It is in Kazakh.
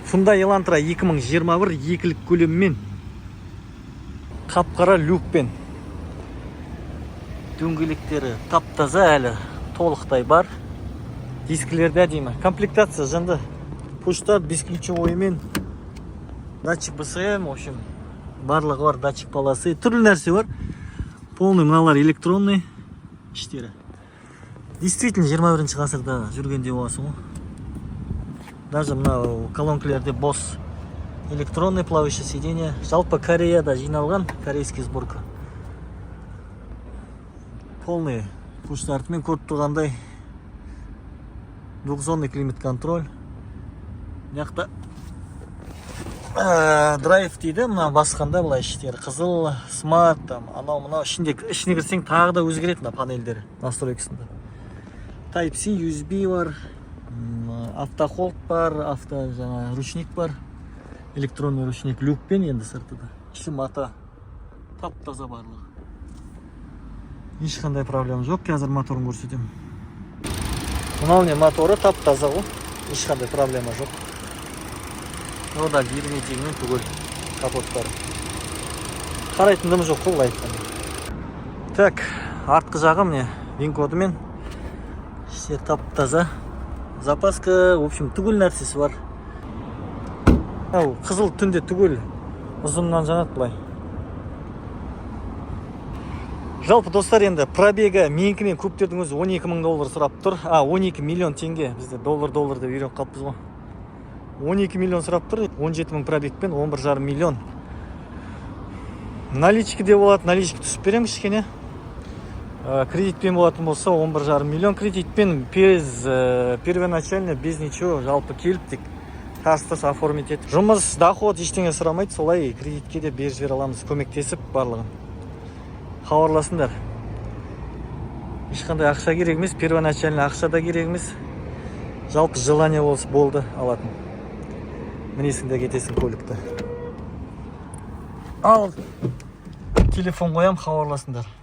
Hyundai Elantra 2021, екілік көлеммен, қап-қара люкпен, дөңгелектері тап-таза, әлі толықтай бар, дискілері де әдемі, комплектация жынды, пуш-старт, бесключевоймен, датчик БСМ, в общем, барлығы бар, датчик полосы, түрлі нәрсе бар, полный мыналар электронный. Іштері действительно 21 ғасырда жүргендей боласың ғой. Даже мынау колонкалерде Bose, электронный плавающее сиденье. Жалпы Кореяда жиналған, корейский сборка. Полный пуш-стартымен, көріп тұрғандай, двухзонный климат контроль. Мына жақта драйв дейді, мына басқанда былай іштері қызыл, смарт, там анау мынау ішінде. Ішіне кірсең, тағы да өзгереді мына панельдері, настройкасында Type C, USB бар, автохолд бар, авто жаңа ручник бар, электронный ручник люкпен. Енді сырты да, іші мата, тап таза барлығы, ешқандай проблема жоқ. Қазір моторын көрсетемін. Мынау не, моторы тап таза ғой, ешқандай проблема жоқ. О да, герметигімен түгел, капоттары, қарайтын дым жоқ қой былай айтқанда. Так, артқы жағы міне, вин кодымен, іші тап таза, запаска, в общем, түгел нәрсесі бар. Мынау қызыл түнде түгел ұзыннан жанады былай. Жалпы, достар, енді пробегі менікінен көптердің өзі 12 мың доллар сұрап тұр, а 12 миллион теңге, бізде доллар доллар деп үйреніп қалыппыз ғой. 12 миллион сұрап тұр, 17 мың пробегпен 11,5 миллион. Наличкіде болады, наличка түсіп беремін кішкене. Кредитпен болатын болса, 11,5 миллион кредитпен, без первоначально, без ничего. Жалпы келіп, тек тарс тарс оформить етіп, жұмыс, доход, ештеңе сұрамайды, солай кредитке де беріп жібере аламыз көмектесіп барлығын. Хабарласыңдар, ешқандай ақша керек емес, первоначально ақша да керек емес. Жалпы желание болса болды, алатын, мінесің де кетесің көлікті. Ал телефон қоямын, хабарласыңдар.